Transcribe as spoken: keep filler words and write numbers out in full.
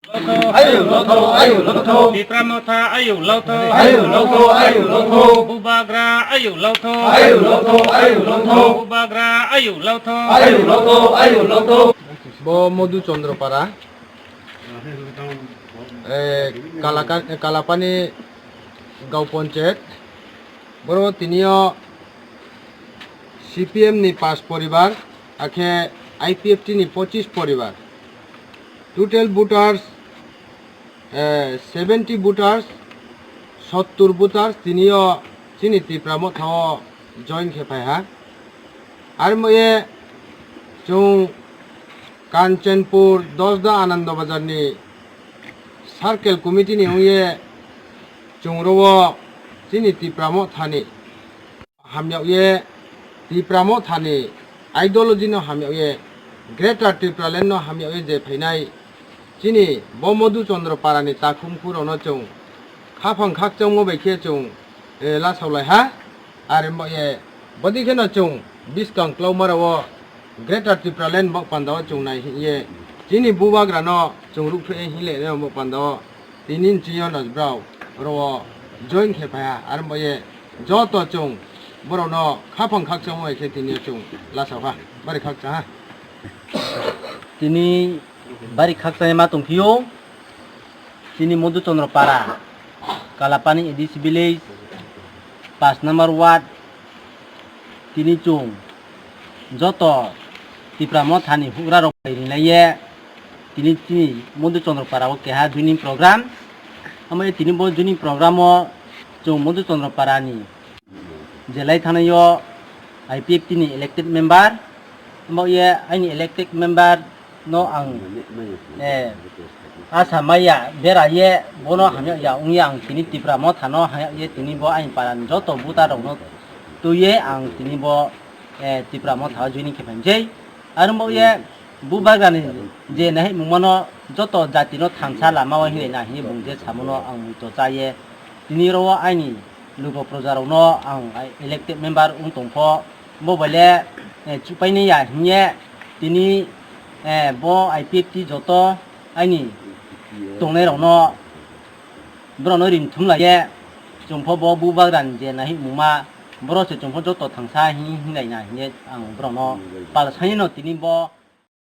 Ayu lotho, ayu lotho. Tipra Motha, ayu lotho. Ayu lotho, ayu lotho. Bubagra, ayu lotho. Ayu lotho, ayu lotho. Bubagra, ayu lotho. Ayu lotho, ayu lotho. Bo Madhu Chandra Para, eh, Kalaka-, Kalapani Gaon Panchayat. Boro tinio C P M ni pash poribar, akhe I P F T ni pochis poribar. Total voters, eh, seventy voters, sottur voters tinio chini Tipra Motha o join khe phai ha. Ar moye chwng Kanchanpur Dosda Anando Bazar ni circle committee ni wngye chwng ro o chini Tipra Motha ni hamyakye, Tipra Motha ni ideology no hamyakye, Greater Tipraland no hamyakye je phainai chini bo Madhu Chandra Para ni takhum khurok no chwng khaphang khakchangma bai khe chwng, eh, lasao lai ha. Ar mo ye bodi kheno chwng biskang klauma rao Greater Tipraland bok panda o chwng nai ye chini bubagra no chwng rukphe hin le bok panda o tini chini no brao ro join khe phai ha. Ar mo ye joto chwng borok no khaphang khakchangma bai khe tini chwng lasao ha, bari khakchang ha. Tini bari khakchangma tongphio. Chini Madhu Chandra Para, Kalapani A D C village, pash number ward, tini chwng joto Tipra Motha ni hugra rok bai ringlaiye, tini chini Madhu Chandra Para o keha joining program. Amo tini bo joining program o chwng Madhu Chandra Para ni je lai thanaio I P F T ni elected member, amo ye aini elected member no ang, eh, asa maya bera ye bono hamya ya wng ye ang tini Tipra Motha no hamya ye tini bo aini para ni joto buta rok no twi ye ang tini bo, eh, Tipra Motha o joining khe phaimjai. Aro mo ye bubagra ni je nahi mungmano joto jati no thansa lama o hinwi na hinwi bung je samono ang muitu cha ye tini ro o aini lugo proja rok no ang elected member wng tong pho. Bo bai le, eh, chupaini ya hinya tini, eh, bo I P F T joto aini tongnai rok no borok no ring thum lai ye chwng pho bo bubagra ni je nahi mungma borok se chwng pho joto thangsa hin hinlai na hinye ang borok no pal sani no tini bo